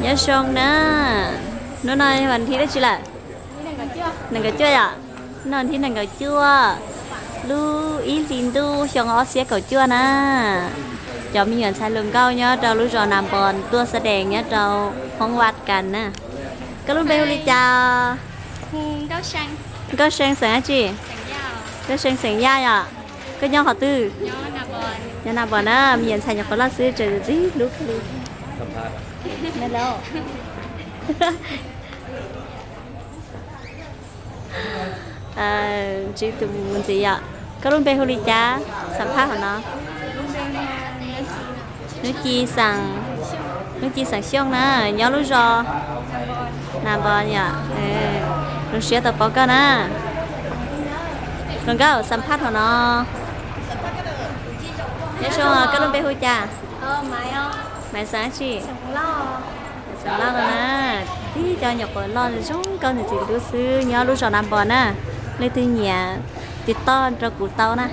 Nyob zoo na, hnub no vas thib dab tsi lawm? Nees nkaum cuaj yom? Hnub no thib nees nkaum cuaj, lub ib hlis ntuj xyoo ob txhiab kaum cuaj na. Cov me nyuam ntxhais hluas nkauj nyob rau lub zos Nas Npos tuaj xab dees nyob rau Hmoob Vaj Kas na. Koj lub npe hu li cas? Nkauj See xeem dab tsi? Nkauj See xeem Yaj yom? Koj nyob qhov twg? Nyob Nas Npos na, me nyuam ntxhais nyuam qhuav loj xwb tseem ntxim hlub kawg li. Ntsib tus mus ntxiv yom. Koj lub npe hu li cas? Xam phaj hauv no. Hnub Ci xeem, Hnub Ci xeem Xyooj na, nyob lub zos Nas Npos yom. Zoo siab tau paub koj na. Hluas nkauj xam phaj hauv no. Nyob zoo, koj lub npe hu cas? Maiv xeem dab tsi? Xeem Lauj no na. Tib cov nyuam qhuav loj zoo nkauj ntxim hlub xwb, nyob lub zos Nas Npos na. Leej twg nyiam tiv toj rau kuv tau na.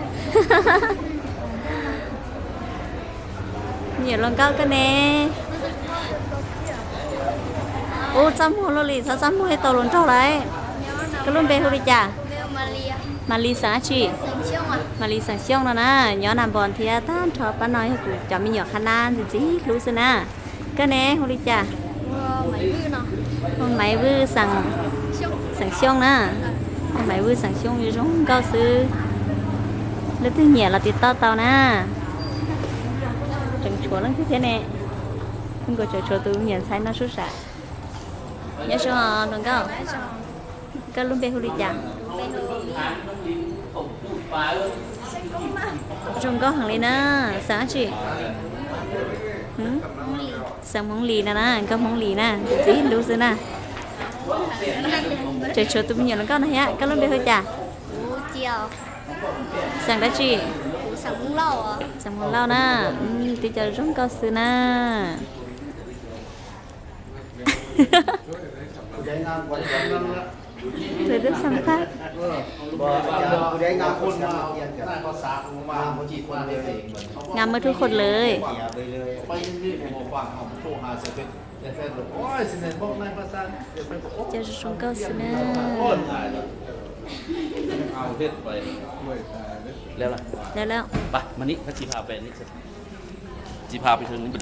Nyiam hluas nkauj koj ne. Ub, txaj muag luaj li, txhob txaj muag ib tau hluas nraug lawm. Koj lub npe hu li cas? Mas Lis xeem dab tsi? Mas Lis xeem Xyooj no na, nyob Nas Npos thiab, tag nrho pab no yog kuv cov me nyuam qhab nab ntxim ntxim hlub xwb na. Koj ne hu li cas? Hu Maiv Vwj xeem, xeem Xyooj na. Hu Maiv Vwj xeem Xyooj zoo nkauj xwb. Leej twg nyiam los tiv toj tau na. Tseem tshuav leej twg thiab ne? Koj nkaus tseem tshuav tus me nyuam ntxhais no sub sam. Nyob zoo hluas nkauj. Koj lub npe hu li cas? Zoo nkauj heev li na. Xeem dab tsi? Xeem Hmoob Lis no na, nkauj Hmoob Lis na, ntxim hlub xwb na. Tseem tshuav tus me nyuam hluas nkauj no thiab, koj lub npe hu cas? Xeem dab tsi? Xeem Hmoob Lauj na, twb cov zoo nkauj xwb na. Ngas maj rub qhuav lawm. Cov zoo nkauj xwb na. Lawm lawm. Txiv pha pem, txiv pha pem.